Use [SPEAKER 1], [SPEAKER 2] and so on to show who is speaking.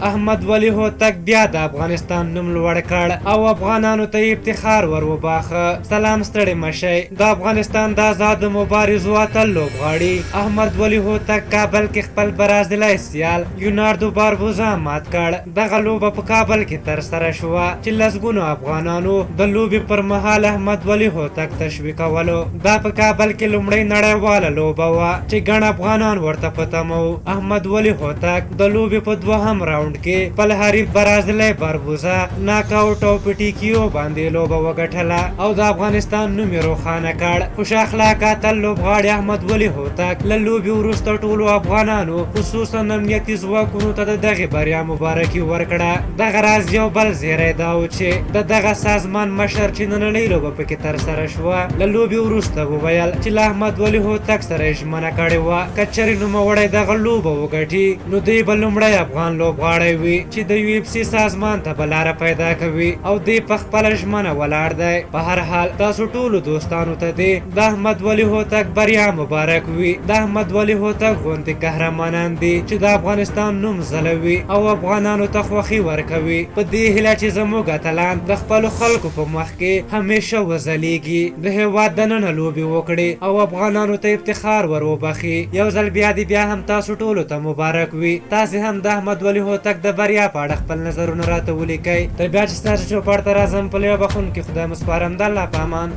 [SPEAKER 1] احمد ولي هوتک بیا د افغانستان نوم لوړ کړ او افغانانو ته یې افتخار ور وباښه. سلام ستړي مه شئ. د افغانستان د ازادو مبارزو اتل لوبغاړي احمد ولي هوتک کابل کې خپل برازیلی سیال یوناردو باربوزا مات کړ. دغه لوبه په کابل کې ترسره شوه چې لسګونو افغانانو د لوبې پر مهال احمد ولي هوتک تشویقولو. دا په کابل کې لومړۍ نړیواله لوبه وه چې ګڼ افغانان ورته په تمه وو. احمد ولي هوتک د لوبې په دوهم راونډ کې خپل حریف برازیلی باربوزا ناک اوټ او په ټي کیو باندې لوبه وګټله او د افغانستان نوم یې روښانه کړ. خوش اخلاقه اتل لوبغاړي احمد ولي هوتک له لوبې وروسته ټولو افغانانو خصوصا امنیتي ځواکونو ته د دغې بریا مبارکي ورکړه. دغه راز یو بل زیری دا و چې د دغه سازمان مشر چې نننۍ لوبه پکې ترسره شوه له لوبې وروسته وویل چې له احمد ولي هوتک سره یې ژمنه کړې وه که چېرې نوموړی دغه لوبه وګټي نو دی به لومړی افغان لوبغاړی وي چې د یو اف سي سازمان ته به لاره پیدا کوي او دی په خپله ژمنه ولاړ دی. په هر حال تاسو ټولو دوستانو ته دې د احمد ولي هوتک بریا مبارک وي. د احمد ولي هوتک غوندې قهرمانان دي چې د افغانستان نوم ځلوي او افغانانو ته خوښي ورکوي. په دې هیله چې زموږ اتلان د خپلو خلکو په مخ کې همېشه وځلېږي، د هېواد دننه لوبې وکړي او افغانانو ته افتخار ور وبخښي. یو ځل بیا دې بیا هم تاسو ټولو ته مبارک وي. تاسې هم د احمد ولي هوتک د بریا په اړه خپل نظرونه راته ولیکئ. تر بیا چې ستاسو چوپړ ته راځم، په لوی بخښونکي خدای مو سپارم. د الله په امان.